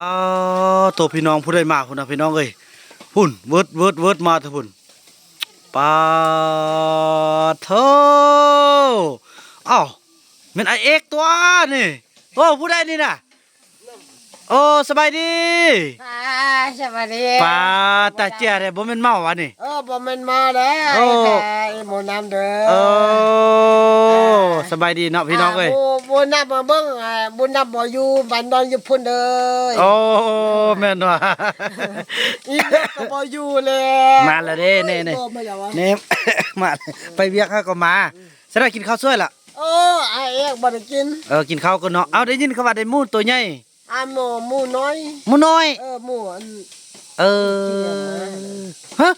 ອ້າໂທ້ ພີ່ນ້ອງ ຜູ້ໃດມາພຸ້ນນະ ພີ່ນ້ອງເອີຍ. ພຸ້ນ ເວີດ ເວີດ ເວີດ ມາແຕ່ພຸ້ນ. ປາໂທ້ ອ້າວ ແມ່ນອ້າຍເອກຕົວະນີ້. ໂອ້ ຜູ້ໃດນີ້ນະ? ໂອ້ ສະບາຍດີ. ອ່າ ສະບາຍດີ. ປາ ຕາເຈ້ຍແທ້ ບໍ່ແມ່ນເມົາຫວານີ້? ເອີ ບໍ່ແມ່ນເມົາເດ້. ໂອ້ ອ້າຍແທ້ ບຸນນຳເດີ. ໂອ້ ອ່າ ສະບາຍດີເນາະ ພີ່ນ້ອງເອີຍ. ອ່າ ບຸນນຳມາເບິ່ງ ອ່າ ບຸນນຳບໍ່ຢູ່ ບ້ານນອນຢູ່ພຸ້ນເດີ. ໂອ້ ແມ່ນຫວາ? ອີກກໍບໍ່ຢູ່ແລ້ວ. ມາແລ້ວເດ້ ນີ້ ນີ້ ມາແລ້ວຫວາ? ນີ້ ມາ ໄປວຽກເຮົາກໍມາ. ອືມ ສະໄດ້ກິນເຂົ້າສວຍລະ? ໂອ້ ອ້າຍເອກບໍ່ໄດ້ກິນ. ເອີ ກິນເຂົ້າກ່ອນເນາະ. ເອົາ ໄດ້ຍິນເຂົາວ່າໄດ້ໝູໂຕໃຫຍ່. ອ່າ ໝູ ໝູນ້ອຍ. ໝູນ້ອຍ? ເອີ ໝູອັນ ເອີ ຮະ?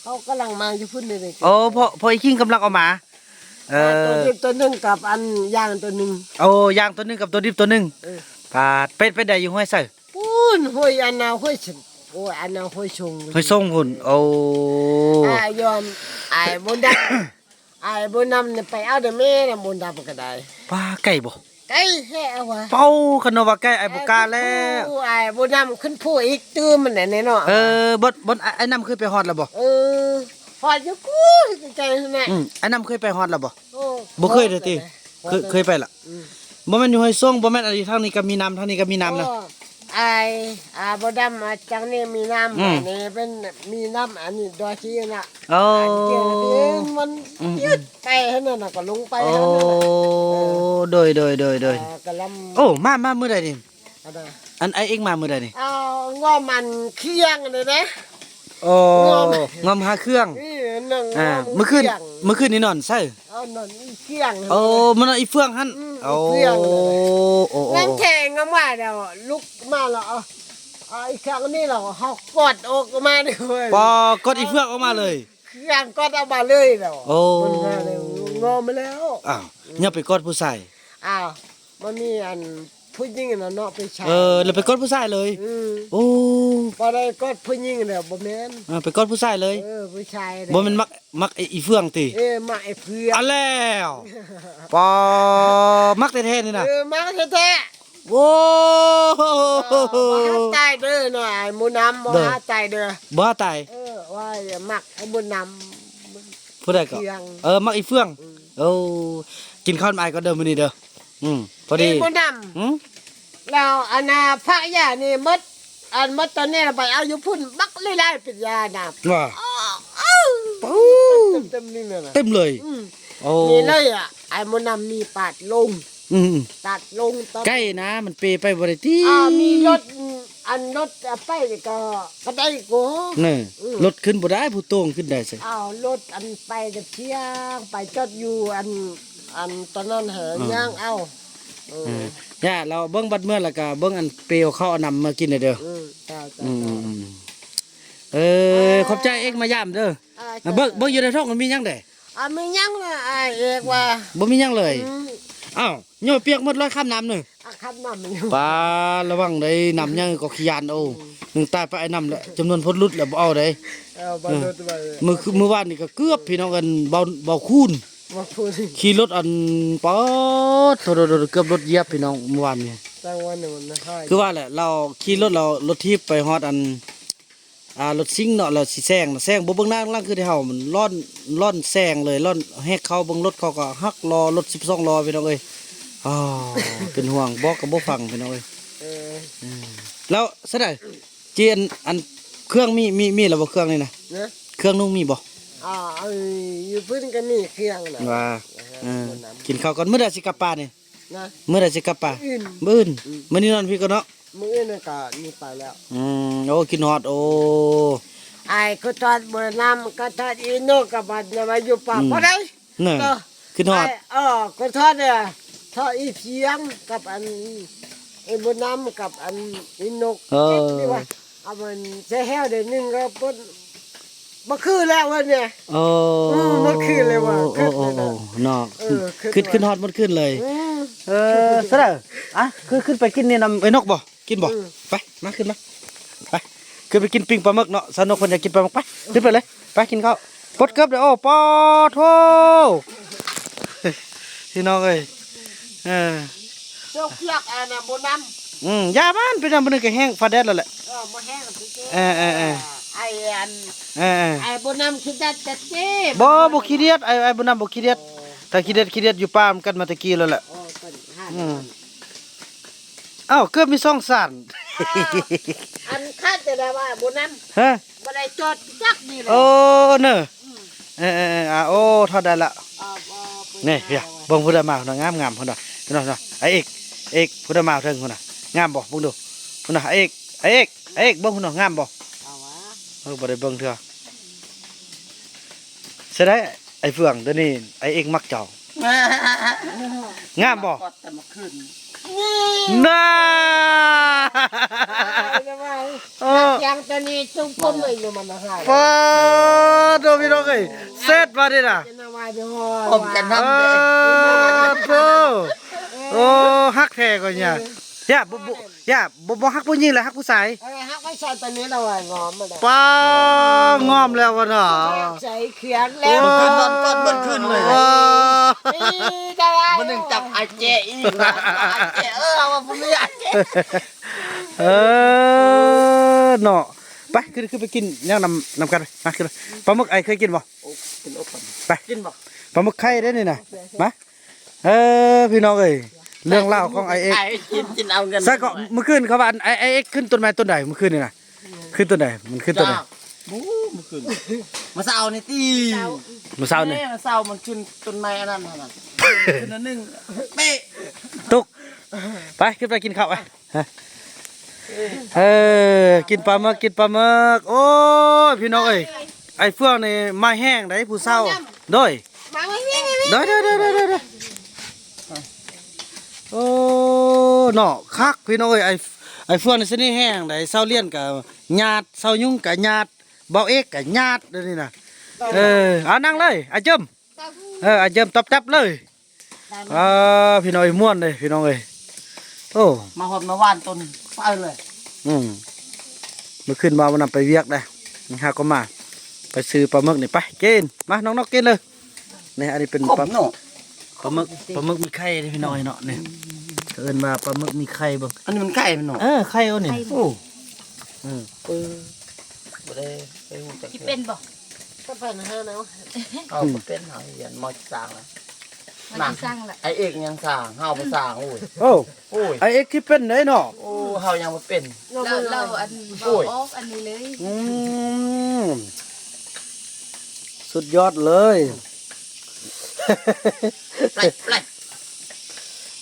ເຂົາກຳລັງມາຢູ່ພຸ້ນເດ້. ໂອ້ ພໍ່ ພໍ່ອີຄິງກຳລັງເອົາມາ. ເອີ ອ່າ ໂຕດິບໂຕໜຶ່ງກັບອັນຍ່າງໂຕໜຶ່ງ. ໂອ້ ຍ່າງໂຕໜຶ່ງກັບໂຕດິບໂຕໜຶ່ງ. ເອີ ປາດ ເປັນ ເປັນໃດຢູ່ຫ້ວຍໄຊ? ພຸ້ນ ຫ້ວຍອັນນາ ຫ້ວຍ ໂອ້ຍ ອັນນາ ຫ້ວຍຊົງ. ຫ້ວຍຊົງພຸ້ນ. ໂອ້ ອ່າ ຍອມ ອ້າຍບຸນນຳ ອ້າຍບຸນນຳນີ້ໄປເອົາແຕ່ແມ່ນະ ບຸນນຳກໍໄດ້. ປາ ໄກບໍ່? ໄກແທ້ຫວາ? ເປົາ ຄັນວ່າໄກ ອ້າຍບໍ່ກ້າແລ້ວ. ອ້າຍບຸນນຳຂຶ້ນພູອີກຕື່ມມັນແຫຼະເນາະ. ເອີ ບ່ອນ ບ່ອນ ອ້າຍນຳເຄີຍໄປຮອດແລ້ວບໍ່? ເອີ ຮອດຢູ່ພຸ້ນ ໄກໆຫັ້ນນະ. ອືມ ອ້າຍນຳເຄີຍໄປຮອດແລ້ວບໍ່? ໂອ້ ບໍ່ເຄີຍເດ້ຕິ? ເຄີຍ ເຄີຍໄປລະ. ອືມ ບໍ່ແມ່ນຢູ່ຫ້ວຍຊົງ ບໍ່ແມ່ນ ອັນນີ້ທາງນີ້ກໍມີນ້ຳ ທາງນີ້ກໍມີນ້ຳນະ. ອ້າຍ ອ່າ ບໍ່ດຳ ອ່າ ຈັ່ງນີ້ມີນ້ຳ. ອືມ ອັນນີ້ເປັນມີນ້ຳ ອັນນີ້ດອຍທີ່ນະ. ໂອ້ ອັນທີ່ມັນ ອືມ ຍືດໄປຫັ້ນນະ ກໍລົງໄປ ໂອ້ ຫັ້ນນະ. ເອີ ໂດຍ ໂດຍ ໂດຍ ໂດຍ. ອ່າ ກະລຳ ໂອ້ ມາ ມາມື້ໃດນີ້? ອັນໃດ? ອັນອ້າຍເອກມາມື້ໃດນີ້? ເອົາ ງອມອັນຄຽງນີ້ເດ້. ໂອ້ ງອມ ງອມຫາເຄື່ອງ. ເອີ ງອມ ອ່າ ມື້ຄືນ ມື້ຄືນນີ້ນອນໃສ? ເອົາ ນອນອີ່ເຟືອງ. ໂອ້ ມານອນອີ່ເຟືອງຫັ້ນ. ອືມ ໂອ້ ອີ່ເຟືອງ. ໂອ້ ໂອ້ ງອມແທ້ງອມວ່າແລ້ວ ລຸກມາແລ້ວ ເອົາ ເອົາອີ່ເຟືອງນີ້ແລ້ວ ເຮົາກອດອອກມາເລີຍ. ປາ ກອດອີ່ເຟືອງອອກມາເລີຍ. ເຄື່ອງກອດອອກມາເລີຍແລ້ວ. ໂອ້ ເພິ່ນວ່າແລ້ວ ງອມມາແລ້ວ. ອ້າວ ຢ່າໄປກອດຜູ້ຊາຍ. ອ້າວ ມັນມີອັນຜູ້ຍິງນະເນາະ ໄປໃຊ້. ເອີ ແລ້ວໄປກອດຜູ້ຊາຍເລີຍ. ອືມ ໂອ້ ບໍ່ໄດ້ກອດຜູ້ຍິງແລ້ວ ບໍ່ແມ່ນ. ເອີ ໄປກອດຜູ້ຊາຍເລີຍ. ເອີ ຜູ້ຊາຍເລີຍ. ບໍ່ແມ່ນມັກ ມັກໄອ້ອີ່ເຟືອງຕິ? ເອີ ມັກໄອ້ເຟືອງ. ເອົາແລ້ວ ປາ ມັກແທ້ໆນີ້ນະ. ເອີ ມັກແທ້ໆ. ໂອ້ ເອີ ບໍ່ຫາຕາຍເດີເນາະ ອ້າຍບຸນນຳ ບໍ່ຫາຕາຍເດີ. ບໍ່ຫາຕາຍ. ເອີ ວ່າຢາກມັກໄອ້ບຸນນຳ. ຜູ້ໃດກໍ? ເຟືອງ. ເອີ ມັກອີ່ເຟືອງ. ອືມ ໂອ້ ກິນເຂົ້ານຳອ້າຍກ່ອນເດີມື້ນີ້ເດີ. ອືມ ພໍດີ ໄອ້ບຸນນຳ. ຫືມ? ແລ້ວອັນນ່າ ພະຢານີ້ໝົດ ອັນໝົດຕອນນີ້ລະໄປເອົາຢູ່ພຸ້ນ ບັກຫຼາຍໆ ເປັນຢານະ. ວ່າ ເຕັມໆ ນີ້ນະ ເຕັມເລີຍ. ອືມ ໂອ້ ນີ້ເລີຍອະ ອ້າຍບຸນນຳມີປາດລົງ. ອືມ ຕັດລົງ ຕັດ ໄກນະ ມັນເປໄປບໍ່ໄດ້ຕິ. ອ່າ ມີລົດ ອັນລົດໄປກໍ ກໍໄດ້ກໍ ເນີ ອືມ ລົດຂຶ້ນບໍ່ໄດ້ ຜູ້ໂຕ່ງຂຶ້ນໄດ້ໃສ. ອ້າວ ລົດອັນໄປແຕ່ພຽງ ໄປຈອດຢູ່ອັນ ອັນຕອນນັ້ນຫາ ເອີ ຍ່າງເອົາ. ເອີ ເອີ ຢ່າ ລາວເບິ່ງບັດເມືອ ແລ້ວກໍເບິ່ງອັນເປເອົາເຂົ້າເອົານ້ຳມາກິນແດ່ເດີ. ອືມ ເຈົ້າ ເຈົ້າ ອືມ ເຈົ້າ. ເອີ ເອີ ຂອບໃຈເອກມາຢາມເດີ. ອ່າ ເບິ່ງ ເບິ່ງຢູ່ໃນທ້ອງມັນມີຫຍັງແດ່? ອ່າ ມີຫຍັງລະ ອ້າຍເອກວ່າ ບໍ່ມີຫຍັງເລີຍ. ອືມ ອ້າວ ຍໍປຽກໝົດລອຍ ຄາບນ້ຳນີ້. ອ່າ ຄາບນ້ຳຢູ່. ປາ ລະວັງເດີ ນ້ຳໃຫຍ່ກໍຂີ້ຢ້ານ. ໂອ້ ອືມ ໜຶ່ງຕາຍປະໄອ້ນ້ຳແຫຼະ ຈຳນວນຄົນຫຼຸດແລ້ວບໍ່ເອົາເດ້. ເອີ ບໍ່ຫຼຸດໄວ້. ມື້ ມື້ວານນີ້ກໍເກືອບ ພີ່ນ້ອງເອີຍ ເບົາ ເບົາຄູນ ເບົາຄູນ ຂີ່ລົດອັນ ປາດໂທ້ ເກືອບລົດຢຽບ ພີ່ນ້ອງ ມື້ວານນີ້. ແຕ່ວ່ານີ້ມັນຮ້າຍ ຄືວ່າແຫຼະ ລາວຂີ່ລົດ ລາວລົດຖີບໄປຮອດອັນ ອ່າ ລົດຊິງເນາະ ແລ້ວຊິແຊງນະ ແຊງບໍ່ເບິ່ງໜ້າຫຼັງ ຄືເຮົາມັນລ້ອນ ລ້ອນແຊງເລີຍ ລ້ອນແຫກເຂົ້າເບິ່ງລົດ ເຂົາກໍຫັກລໍ້ລົດສິບສອງລໍ້ ພີ່ນ້ອງເອີຍ. ອ້າ ເປັນຫ່ວງ ບອກກໍບໍ່ຟັງ ພີ່ນ້ອງເອີຍ. ເອີ ເອີ ແລ້ວຊັ້ນໃດ ຈີອັນ ອັນເຄື່ອງມີ ມີ ມີແລ້ວບໍ່ ເຄື່ອງນີ້ນະ? ນະ ເຄື່ອງນຸ່ງມີບໍ່? ອ່າ ເອີ ຢູ່ເພິ່ນກໍມີເຄື່ອງນະ ວ່າ ເອີ ເອີ ກິນເຂົ້າກ່ອນ ມື້ໃດຊິກັບປານີ້? ນະ ມື້ໃດຊິກັບປາ? ມື້ອື່ນ ມື້ອື່ນ. ອືມ ມື້ນີ້ນອນພີ້ກ່ອນເນາະ ມື້ອື່ນກໍນີ້ໄປແລ້ວ. ອືມ ໂອ້ ຄິດຮອດ. ໂອ້ ອ້າຍຄືທອດບຸນນຳ ຄືທອດອີ່ນົກ ກັບບັດນະວ່າຢູ່ປ່າ ອືມ ບໍ່ໄດ້ ເນາະ ເອີ ຄິດຮອດ. ອ້າຍ ເອີ ຄືທອດເດີ ທອດອີ່ເຟືອງກັບອັນ ອີ່ບຸນນຳກັບອັນອີ່ນົກ ເອີ ຄິດດີວ່າ ເອົາມັນໃສ່ແຫ້ວໄດ້ໜຶ່ງກໍເພິ່ນ ບໍ່ຄືແລ້ວເພິ່ນນີ້. ໂອ້ ອືມ ບໍ່ຄືແລ້ວວ່າ ໂອ້ ຄືແລ້ວ ໂອ້ ເນາະ ເອີ ຄິດ ຄິດຮອດໝົດຄືນເລີຍ. ອືມ ເອີ ສະເດີ ອ່ະ ຄືຂຶ້ນໄປກິນນີ້ນຳໄອ້ນົກບໍ່? ກິນບໍ່? ອືມ ໄປ ມາ ຂຶ້ນມາ ໄປ ຂຶ້ນໄປກິນປີ້ງປາໝຶກເນາະ. ສາວນົກເພິ່ນຢາກກິນປາໝຶກ ໄປ ຂຶ້ນໄປເລີຍ ໄປກິນເຂົ້າ. ປົດເກີບເດີ. ໂອ້ ປາໂທ້ ພີ່ນ້ອງເອີຍ ເອີ ເຈົ້າເຄືອກອັນນະບໍ່ນຳ. ອືມ ຢ່າມັນ ເປັນຫຍັງ ມື້ໜຶ່ງກໍແຫ້ງ ຟ້າແດດແລ້ວແຫຼະ. ເອີ ບໍ່ແຫ້ງຕິເຈ້. ເອີໆໆ ເອີ ອັນ ເອີໆ ອ້າຍບຸນນຳຂີ້ດຽດຈັກເຈ້. ບໍ່ ບໍ່ຂີ້ດຽດ ອ້າຍ ອ້າຍບຸນນຳບໍ່ຂີ້ດຽດ. ຖ້າຂີ້ດຽດ ຂີ້ດຽດຢູ່ປ່ານຳກັນມາແຕ່ກີ້ແລ້ວແຫຼະ. ໂອ້ ເພິ່ນຫາ ອືມ ເອົາ ເກືອບມີສອງສານ. ອັນຄາດແຕ່ວ່າບຸນນຳ ຮະ ບໍ່ໄດ້ຈອດຈັກນີ້ແຫຼະ. ໂອ້ ເນີ ອືມ ເອີໆໆ ອ່າ ໂອ້ ເທົ່າໃດລະ. ອ່າ ນີ້ ເບິ່ງຜູ້ໃດມາພຸ້ນນະ ງາມໆ ພຸ້ນນະ ພີ່ນ້ອງເນາະ. ອ້າຍເອກ ເອກ ຜູ້ໃດມາເທິງພຸ້ນນະ ງາມບໍ່ ເບິ່ງດູ ພຸ້ນນະ. ອ້າຍເອກ ອ້າຍເອກ ອ້າຍເອກ ເບິ່ງພຸ້ນນະ ງາມບໍ່. ເອົາຫວາ ເອີ ບໍ່ໄດ້ເບິ່ງເທື່ອ. ໃຊ່ໄດ໋ ອ້າຍເຟືອງ ດຽວນີ້ອ້າຍເອກມັກເຈົ້າ. ງາມບໍ່? ກອດແຕ່ເມື່ອຄືນນີ້ ນາ ເອີ ຢ່າງຕົວນີ້ຈຸ້ງຜົມເລີຍ ມັນຫາຍ. ປາດໂທ ພີ່ນ້ອງເອີຍ ເຊັດບາດນີ້ນະ ຜົມກັນນຳເດ້. ປາດໂທ ໂອ້ ຮັກແທ້ກໍຢ່າ ຢ່າ ບໍ່ ບໍ່ ຢ່າ ບໍ່ ບໍ່ຮັກຜູ້ຍິງແລ້ວ ຮັກຜູ້ຊາຍ. ເອີ ຮັກຜູ້ຊາຍ ຕອນນີ້ລະວ່າງອມແລ້ວ. ປາ ງອມແລ້ວວະເນາະ ໃສ່ຂຽນແລ້ວ. ໂອ້ ເມື່ອຄືນນອນກອດເບິດຄືນເລີຍ. ມື້ໜຶ່ງຈັບອາເຈອີກ ອາເຈ ເອີ ເອົາວ່າບໍ່ມີອາເຈ. ເອີ ເນາະ ໄປ ຂຶ້ນ ຂຶ້ນໄປກິນຫຍັງນຳ ນຳກັນ ມາ ຂຶ້ນໄປ. ປາໝຶກ ອ້າຍເຄີຍກິນບໍ່? ໂອ້ ກິນອົບ ໄປ ກິນບໍ່? ປາໝຶກໄຂ່ເດ້ນີ້ນະ ມາ. ເອີ ພີ່ນ້ອງເອີຍ ເລື່ອງລາວຂອງອ້າຍເອກ ອ້າຍເອກກິນ ກິນເອົາເງິນ. ໃຊ່ກໍມື້ຄືນເຂົາວ່າ ອ້າຍ ອ້າຍເອກຂຶ້ນຕົ້ນໄມ້ຕົ້ນໃດມື້ຄືນນີ້ນະ? ຂຶ້ນຕົ້ນໃດ? ມັນຂຶ້ນຕົ້ນໃດ? ບໍ່ ມື້ຄືນ ມື້ເຊົ້ານີ້ຕິ ມື້ເຊົ້ານີ້ ເອີ ມື້ເຊົ້າມັນຂຶ້ນຕົ້ນໄມ້ອັນນັ້ນຫັ້ນນະ ຂຶ້ນອັນໜຶ່ງ ເປະ ຕົກ. ໄປ ຂຶ້ນໄປກິນເຂົ້າໄປ. ເອີ ກິນປາໝຶກ ກິນປາໝຶກ. ໂອ້ຍ ພີ່ນ້ອງເອີຍ ອ້າຍເຟືອງນີ້ມາແຮງໃດ໋ ຜູ້ສາວ. ໂດຍ ໂດຍ ໂດຍ ໂດຍ ໂດຍ ໂດຍ. ໂອ້ ເນາະ ຄັກພີ່ນ້ອງເອີຍ ອ້າຍ ອ້າຍເຟືອງນີ້ສະເໜ່ແຮງໃດ໋. ຊາວລຽນກໍຍາດ ຊາວຍຸງກໍຍາດ ເບົາເອກກໍຍາດ ດຽວນີ້ນະ. ເອີ ເອົານັ່ງເລີຍ ອ້າຍເຈິມ. ເອີ ອາເຈີມຕັບແຕັບເລີຍ. ອ່າ ພີ່ນ້ອງເອີຍ ມ່ວນເດ້ພີ່ນ້ອງເອີຍ. ໂອ້ ມາຮອດມາຫວ່ານຕົ້ນໄປເລີຍ. ອືມ ມື້ຄືນມາ ມື້ນັ້ນໄປວຽກເດ້ ຫາກໍມາ ໄປຊື້ປາໝຶກນີ້ ໄປກິນ. ມາ ນ້ອງໆ ກິນເລີຍ. ນີ້ ອັນນີ້ເປັນປາ ປາໝຶກ ປາໝຶກມີໄຂ່ເດ້ພີ່ນ້ອງເອີຍເນາະ. ນີ້ ເອີ້ນວ່າປາໝຶກມີໄຂ່ເບິ່ງ. ອັນນີ້ມັນໄຂ່ແມ່ນເນາະ. ເອີ ໄຂ່ໂອນີ້. ໂອ້ ອືມ ເອີ ບໍ່ໄດ້ ໄປຮູ້ຈັກ ຊິເປັນບໍ່? ກໍໄປນະເຮົາເນາະ. ເຮົາບໍ່ເປັນ ເຮົາຮຽນ ມ.ສາມ ລະ ມ.ສາມ ລະ ອ້າຍເອກຍັງສ້າງ ເຮົາບໍ່ສ້າງ. ໂອ້ຍ ໂອ້ ໂອ້ຍ ອ້າຍເອກຄືເປັນເດ້ເນາະ. ໂອ້ ເຮົາຍັງບໍ່ເປັນ. ລາວ ລາວອັນ ໂອ້ຍ ເວົ້າອອກອັນນີ້ເລີຍ. ອືມ ສຸດຍອດເລີຍ.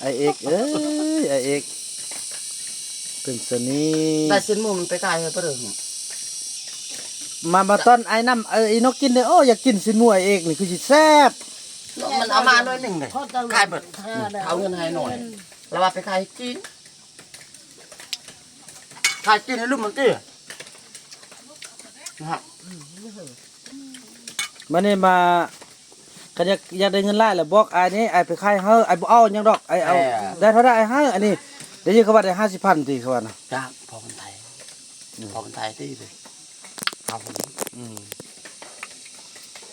ອ້າຍເອກເອີຍ ອ້າຍເອກ ເປັນຊະນີ້. ໄດ້ຊີ້ນໝູມັນໄປຂາຍໃຫ້ປະເດີ. ມາ ມາຕ້ອນອ້າຍນຳ ເອີ ອີນົກກິນເດີ. ໂອ້ ຢາກກິນຊີ້ນໝູອ້າຍເອກນີ້ ຄືຊິແຊບ. ມັນເອົາມາໜ້ອຍໜຶ່ງເດ້ ຂາຍເບິດ ເອົາເງິນໃຫ້ໜ້ອຍ ລະວ່າໄປຂາຍຈີນ. ຂາຍກິນໃຫ້ລຸມມັນຕິ ນະຮະ. ບາດນີ້ມາ ຄັນຢາກ ຢາກໄດ້ເງິນຫຼາຍລະບອກອ້າຍນີ້ ອ້າຍໄປຂາຍໃຫ້. ອ້າຍບໍ່ເອົາຫຍັງດອກ ອ້າຍເອົາ ເອີ ໄດ້ເທົ່າໃດອ້າຍໃຫ້. ອັນນີ້ໄດ້ຍິນເຂົາວ່າໄດ້ຫ້າສິບພັນຕິ ເຂົາວ່ານະ. ຈ້າ ພໍຄົນໄທ ອືມ ພໍຄົນໄທຕິເດ້. ເອົາ ອືມ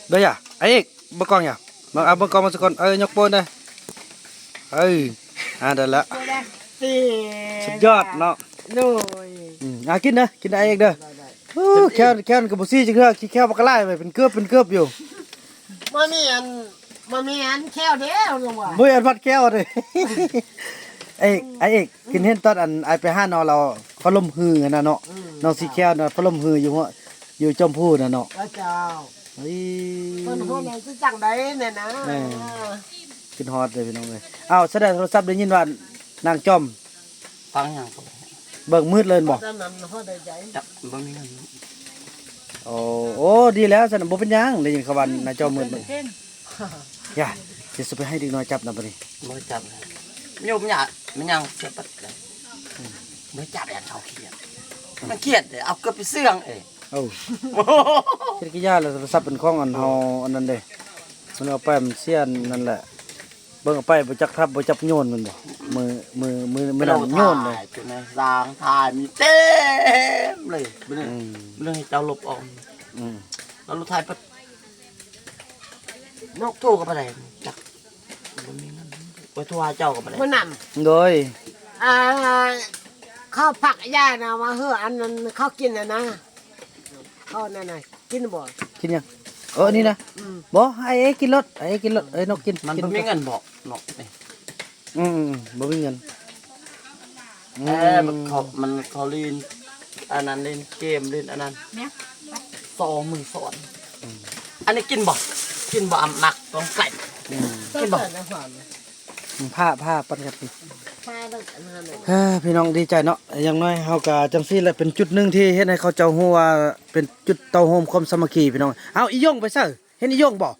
ເບິ່ງຢາ ອ້າຍເອກ ເບິ່ງກ້ອງຢາ ມາເອົາເບິ່ງກ້ອງມາສາກ່ອນ. ເອີ ຍົກໂປ້ແດ່. ເອີ ອ່າ ໄດ້ລະ ສຸດຍອດເນາະ. ໂດຍ ອືມ ອ່າ ກິນເດີ ກິນອ້າຍເອກເດີ. ໂອ້ ແຂ້ວ ແຂ້ວກໍບໍ່ຊີ້ຈັກເທື່ອ ຂີ້ແຂ້ວບັກຫຼາຍໄປ ເປັນເກີບ ເປັນເກີບຢູ່. ບໍ່ມີອັນ ບໍ່ມີອັນແຂ້ວເດ້ ເຮົາຍັງວ່າ ບໍ່ມີອັນພັດແຂ້ວເດ້. ເອກ ອ້າຍເອກ ຄິດເຫັນຕອນອັນອ້າຍໄປຫານ້ອງລາວຟ້າລົມຮືຫັ້ນນະເນາະ. ອືມ ນ້ອງສີແກ້ວນະ ຟ້າລົມຮືຢູ່ ຢູ່ຈອມພູນະເນາະ. ເຈົ້າ ເອີຍ ເພິ່ນຮູ້ແລ້ວຊິຈັ່ງໃດແນ່ນະ. ເອີ ຄິດຮອດເລີຍພີ່ນ້ອງເອີຍ. ອ້າວ ສະແດງໂທລະສັບໄດ້ຍິນວ່ານາງຈອມ ຟັງຫຍັງກໍບໍ່ຮູ້ ເບິ່ງມືດເລີຍບໍ່? ຕອນນັ້ນຮອດໃດໃຈ ຈັກບໍ່ມີເງິນ. ໂອ້ ໂອ້ ດີແລ້ວຊັ້ນ ບໍ່ເປັນຫຍັງ ໄດ້ຍິນເຂົາວ່ານາຈອມມືດ. ຢ່າ ຊິໄປໃຫ້ເດັກນ້ອຍຈັບນຳບາດນີ້. ບໍ່ຈັບ ໂຍມຫຍັງ ແມ່ນຫຍັງເສຍປັດເລີຍ. ບໍ່ຈັບ ຢ້ານເຂົາຄຽດ ມັນຄຽດເດ້ ເອົາເກືອບໄປເຊື່ອງເອງ. ເອົ້າ ຄິດກະຢ່າລະ ໂທລະສັບເປັນຂອງອັນເຮົາອັນນັ້ນເດ້ ມັນເອົາໄປມັນເສຍນັ້ນແຫຼະ. ເບິ່ງເອົາໄປບໍ່ຈັກທັບບໍ່ຈັບໂຍນແມ່ນບໍ່? ມື້ ມື້ ມື້ ມື້ນັ້ນໂຍນເລີຍ. ຈົນນະ ລ້າງຖ່າຍມີເຕັມເລີຍ. ອືມ ເລື່ອງໃຫ້ເຈົ້າລົບອອກ. ອືມ ລາວລົບຖ່າຍປະ ນົກໂທກໍບໍ່ໄດ້ຈັກ ບໍ່ມີເງິນ ໂອ້ຍ ໂທຫາເຈົ້າກໍບໍ່ໄດ້. ມື້ນັ້ນ ໂດຍ ອ່າ ເຂົາຜັກຢານະ ມາເຮີອອັນນັ້ນເຂົາກິນນະນະ ເຂົານັ້ນນະ ກິນບໍ່? ກິນຫຍັງ? ເອີ ອັນນີ້ນະ ອືມ ບໍ່ ໃຫ້ເອກິນໂລດ ໃຫ້ເອກິນໂລດ ເອີ ນົກກິນ ມັນ ກິນ ບໍ່ມີເງິນບໍ່ ນົກນີ້ ອືມໆ ບໍ່ມີເງິນ ອືມ ເອີ ມັນເຂົາ ມັນເຂົາຫຼິ້ນອັນນັ້ນ ຫຼິ້ນເກມ ຫຼິ້ນອັນນັ້ນ ແມ່ນ ຊໍມືສອນ ອືມ ອັນນີ້ກິນບໍ່? ກິນບໍ່? ອຳ ມັກຕ້ອງໃສ່ ອືມ ກິນບໍ່? ອືມ ຜ້າ ຜ້າປັນກັນ ເອີ ພີ່ນ້ອງດີໃຈເນາະ ຢ່າງໜ້ອຍເຮົາກະຈັ່ງຊີ້ແຫຼະ ເປັນຈຸດໜຶ່ງທີ່ເຮັດໃຫ້ເຂົາເຈົ້າຮູ້ວ່າເປັນຈຸດເຕົ້າໂຮມຄວາມສາມັກຄີພີ່ນ້ອງ. ເອົາ ອີ່ຢົງໄປໃສ? ເຫັນອີ່ຢົງບໍ່?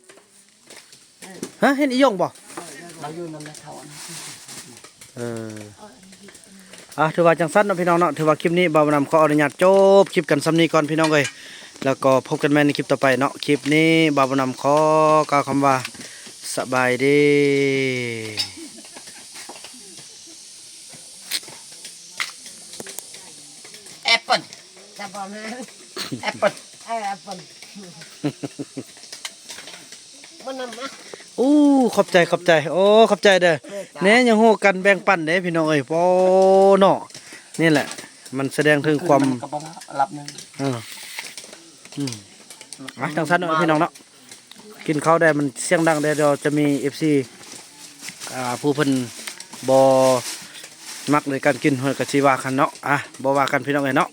ຮະ ເຫັນອີ່ຢົງບໍ່? ລາວຢູ່ນຳແມ່ເຖົ້າ ເອີ ອ່ະ ຖືວ່າຈັ່ງຊັ້ນເນາະພີ່ນ້ອງເນາະ ຖືວ່າຄລິບນີ້ບ່າວບຸນນຳຂໍອະນຸຍາດຈົບຄລິບກັນສ່ຳນີ້ກ່ອນພີ່ນ້ອງເອີຍ ແລ້ວກໍພົບກັນໃໝ່ໃນຄລິບຕໍ່ໄປເນາະ. ຄລິບນີ້ບ່າວບຸນນຳຂໍກ່າວຄຳວ່າ ສະບາຍດີ. ແອັບເປິ້ນ ຈະບໍ່ແມ່ນ ແອັບເປິ້ນ ເອີ ແອັບເປິ້ນ ບໍ່ນຳມາ. ໂອ້ ຂອບໃຈ ຂອບໃຈ ໂອ້ ຂອບໃຈເດີ ເອີ ຈ້າ ແນ່ ຍັງຮູ້ກັນແບ່ງປັນເດ້ພີ່ນ້ອງເອີຍ ໂອ້ ເນາະ ນີ້ແຫຼະ ມັນສະແດງເຖິງຄວາມ ມັນກໍບໍ່ລະດັບໜຶ່ງ ເອີ ອືມ ອ່ະ ຈັ່ງຊັ້ນເນາະ ມາ ພີ່ນ້ອງເນາະ. ກິນເຂົ້າໄດ້ ມັນສຽງດັງໄດ້ ດຽວຈະມີເອັບຊີ ອ່າ ຜູ້ເພິ່ນບໍ່ມັກໃນການກິນ ເພິ່ນກໍຊິວ່າກັນເນາະ. ອ່ະ ບໍ່ວ່າກັນພີ່ນ້ອງເອີຍເນາະ.